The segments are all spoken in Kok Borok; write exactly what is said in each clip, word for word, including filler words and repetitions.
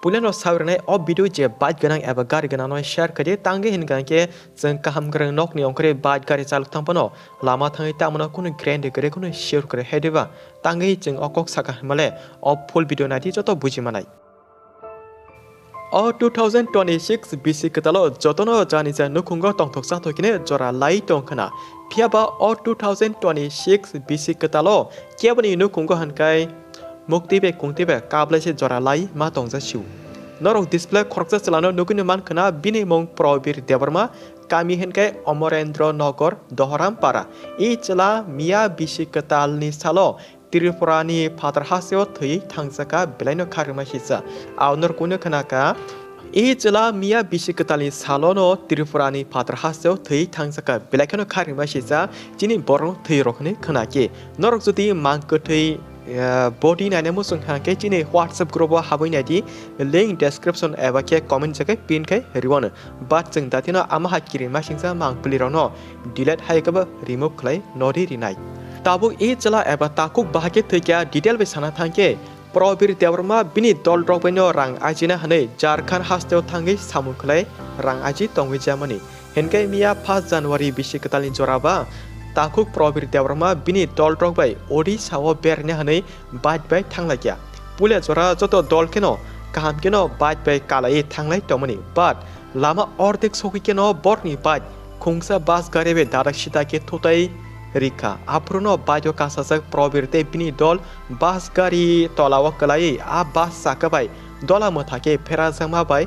Puilano sawi rwnai o video je bike gwnang eba gari gwnangno share khaidi, tangwi hinkha khe chwng kaham kwrwng nokni ongkhorwi bike gari chalok thang phano lama thangwi tamano kunu guarantee kwrwi, kunu sure kwrwi hai diba, tangwi chwng o kok saka hinmale o full video naidi joto buji manai. O two thousand twenty-six bisi kwtalo jotono jani ja nukhungo tongthok chathok hine jora lai tong khna. Phiya ba o two thousand twenty-six bisi kwtalo keboni nukhungo hinkhai mukti bai kungti bai kablai se jora lai ma tongja siu. Norok display khoroksa chwlano nugwino man khna, bini mung Probir Debbarma, kami hinkhai Omorendro Nogor, Dohoram Para. I chwla miya bisi kwtalni salo Tripurani phatar hasteo thwi thangjakha, belaino kha rwma sisa. Aonor kuno khna kha, i chwla miya bisi kwtalni salono Tripurani phatar hasteo thwi thangjakha, belai kheno kha rwma sisa, chini borok thwi rok hinwi khna khe. Norok jodi mang kwthwi, eh, body naina muchung kha khe chini WhatsApp group o habwi naidi, link description eba khe comment jagai pin khai rwano. But chwng datino ama hai kiri masingsa mang pili rokno delete hai khe bo remove khlai nori rinai. Tabuk i chwla eba takhuk bahai khe thwikha detail bai sana thangkhe, Probir Debbarma bini dol rok baino rang ajina hwnwi Jharkhand hasteo thangwi samung khlai rang aji tongwi jamani. Hinkhe miya first January bisi kwtalni jora ba takhuk Probir Debbarma bini dol rok bai Odisha o berna hwnwi bike bai thanglaikha. Puila jora joto dol kheno kaham kheno bike bai kalaiwi thanglai tongmani. But lama ordek sogwi kheno borokni bike khungsa bus gari bai dadak sida khe thutai rikha. Aphuruno bike o kasajak Probir tei bini dol bus gari tola o kwlaiwi a bus chakka bai dola mwtha khe pherajakma bai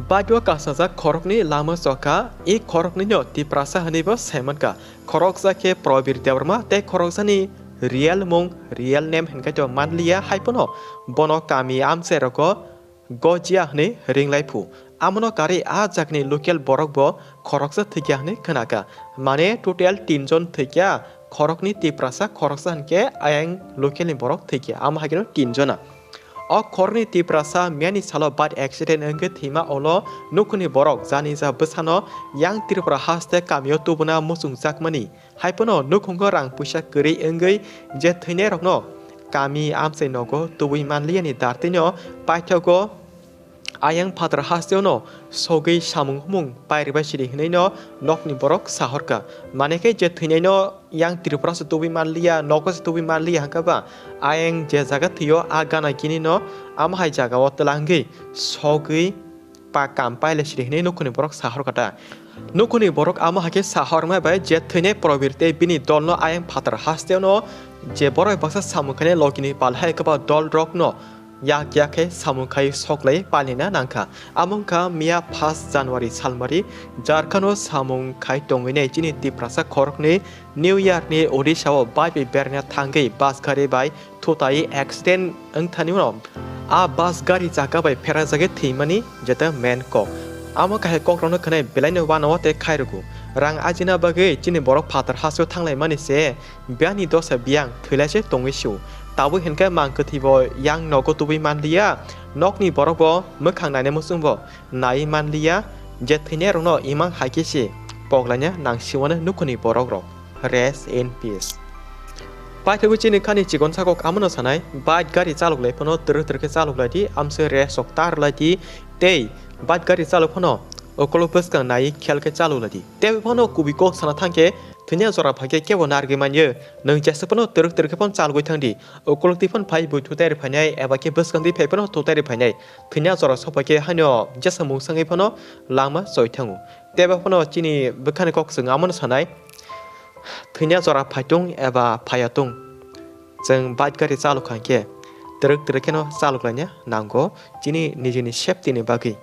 bike o kasajak khoroknwi lama chokha. I khoroknwino Tiprasa hwnwibo saimankha. Khoroksa khe Probir Debbarma tei khoroksani real mung, real name hinkhe to manliya, hai phano bono kami amchai rogo Gojia hwnwi ringlai phu. Amono karwi a jagni local borok bo khoroksa thwikya hwnwi khna kha. Mane total tin jon thwikya, khoroknwi Tiprasa, khoroksa hinkhe ayang local ni borok thwikya. Amo hai kheno tin jona. O khoroknwi Tiprasa miyani salo bike accident wngwi thwima ulo nukhungni borok jani ja bwsano yang Tripura haste kamio tubuna muchungjakmani. Hai phano nukhungo rang puisa kwrwi wngwi je thwinairokno kami amchai nogo tubui manliyani dartwino paithago ayang phatar hasteono sogwi samung humung pairibai sidi hwnwino nokni borok sahorkha. Manwi khe je thwinaino yang Tripura se tubui manliya, nogo se tubui manliya hwnkha ba ayang je jaga thwio a gana ginino amo hai jagao twla wngwi sogwi pa kam paile sidi hinwi nukhungni borok sahor kha ta. Nukhungni borok amo hai khe sahorma bai je thwinai Probir tei bini dolno ayang phatar hasteono je borok baksa samung khainai logini pal hai kwba dol rokno yak yak khe samung khai soklai palina nangkha. Amo wngkha miya first January salmari Jharkhando samung khai tongwinai chini Tiprasa khoroknwi New Year ni Odisha o bike bai berna thangwi bus gari bai thutai accident wngthani ulo a bus gari chakka bai pherajagwi thwimani jeta main kok. Amo kahai kokrokno khwnai belaino uanao tei khairugo. Rang ajina bagwi chini borok phatar hasteo thanglaimani se biyani dosa biyang thwilaise tongwi sio. Tabuk hinkhe mang kwthwibo yang nogo tubui manliya, nokni borokbo mwkhang naina muchungbo nai manliya, je thwinairokno imang hai khe se poklaina nangsiwano nukhungni borokrok. Rest in peace. Paithago chini khani chikon sakok amono sanai, bike gari chaloklai phano twrwk twrwk khe chaloklaidi, amse rest rok tarlaidi, tei bike gari chalok phano ukolok bwskang nai khel khe chaloklaidi. Tei phano kubui kok sana thangkhe, thwina jora phaikhe kebo narwgwi manya, nwng jesa phano twrwk twrwk khe phano chalogwi thangdi, ukolok twi phano phai bui thutai rw phainai, eba khe bwskang twi phai phano thutai rw phainai, thwina jora sokphaikhe haino jesa mungsangwi phano lama choi thango. Tei bo phano chini bwkhani kok chwng amono sanai, thwina jora phaitung eba phaiyatung, chwng bike gari chalok kha hinkhe twrwk twrwk kheno chaloklaina nango chini nijini safety ni bagwi.